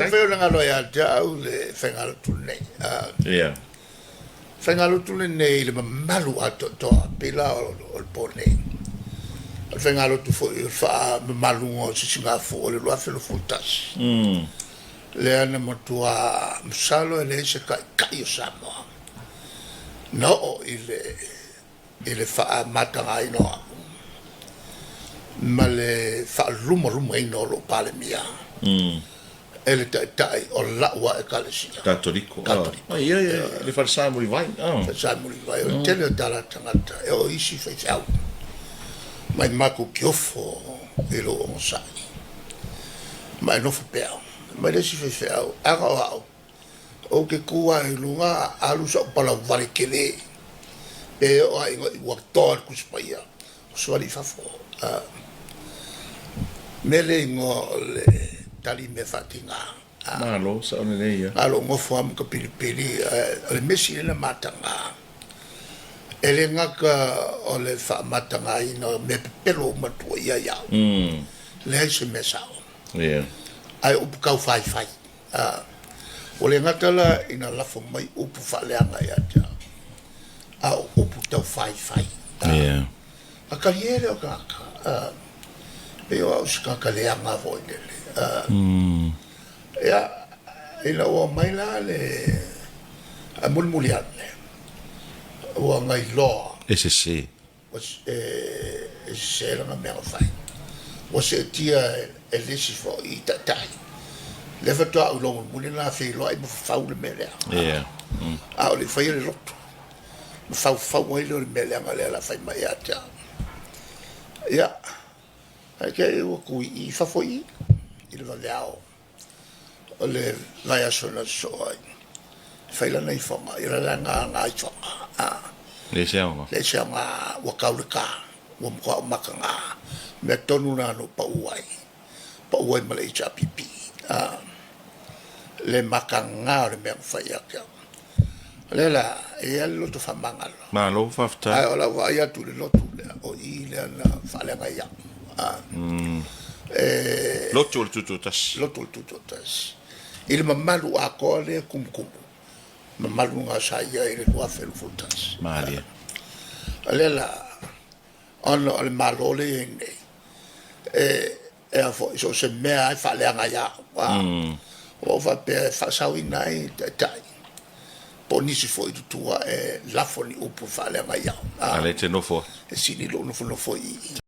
Mafai ona galo ia te au le faigalotu lenei. Ia. Faigalotu lenei i le mamalu atoatoa pei la o le po nei. O le faigalotu foi o le faamamaluga o Sisigafua o le 2021. Lea na matua masalo e leai se taitai o Samoa na oo i le faamatagaina o au ma le faalumalumaina o lou Palemia e le Taitai o lau lava Ekalesia. Katoliko. Katoliko. Ia, ia, le falesa Mulivai. Falesa Mulivai. O le tele o tala a tagata e oo i isi faifeau mai matou te ofo i lou onosai ma e nofo pea. Mai le isi faifeau, ana o au, ou te tu lava i luga alu sau palauvale tele pe oo lava ina ua toa le Tusi Paia, savali i fafo. Mea lea e igoa o le tali mea faatiga. Malo, sao lelei ia. A o lou nofo lava ma tapilipili, ae o le mea sili ona mataga, e le gata o le faamatagaina o mea pepelo uma na tuuaia ai au, leai se mea sao, ae o upu taufaifai. Ua le gata la ina lafo mai upu faaleaga ia te au, a o upu taufaifai. A talie lea o tagata, pei o au o se tagata leaga foi lele. Ia, ina ua omai la le mulimuli ane, ua na iloa. E sese. E sese lana mea na fai. Ua seetia e le isi foi taitai. Lea faatoa ou iloa mulimuli na feiloai ma fafau le mea lea. A o le i faia le lotu, ma faufau ai lea o le mea leaga lea o le a fai mai ia te au. Ia, ae te i ua tu i i fafo i i, i le vaveao o le vaiaso na sosoo ai, e fai lana ifoga, ia la lana ifoga. Leai se aoga. Leai se aoga, ua tau le ta, ua matua ou mataga. Mea tonu lena na ou pau ai, pau ai ma le HRPP. Le mataga o le mea na fai ia te au. O lea la, e i ai le loto faamagalo. Malo faafetai. Ae o lau vaai atu i le lotu lea, o i lea na faaleaga ai au. Lotu o le Tutoatasi. Lotu o le Tutoatasi. I le mamalu atoa lea e tumutumu, mamalu na sa i ai i le 2021. Malie. O lea la, ona o le Malo lea e i ai nei, e a foi, so o se mea lava e faaleaga ai au. Ua ou faapea e faasaoina ai taitai po o nisi foi i tua e lafo ni upu e faaleaga ai au. A lea e te nofo. E sili lou nofonofo i i.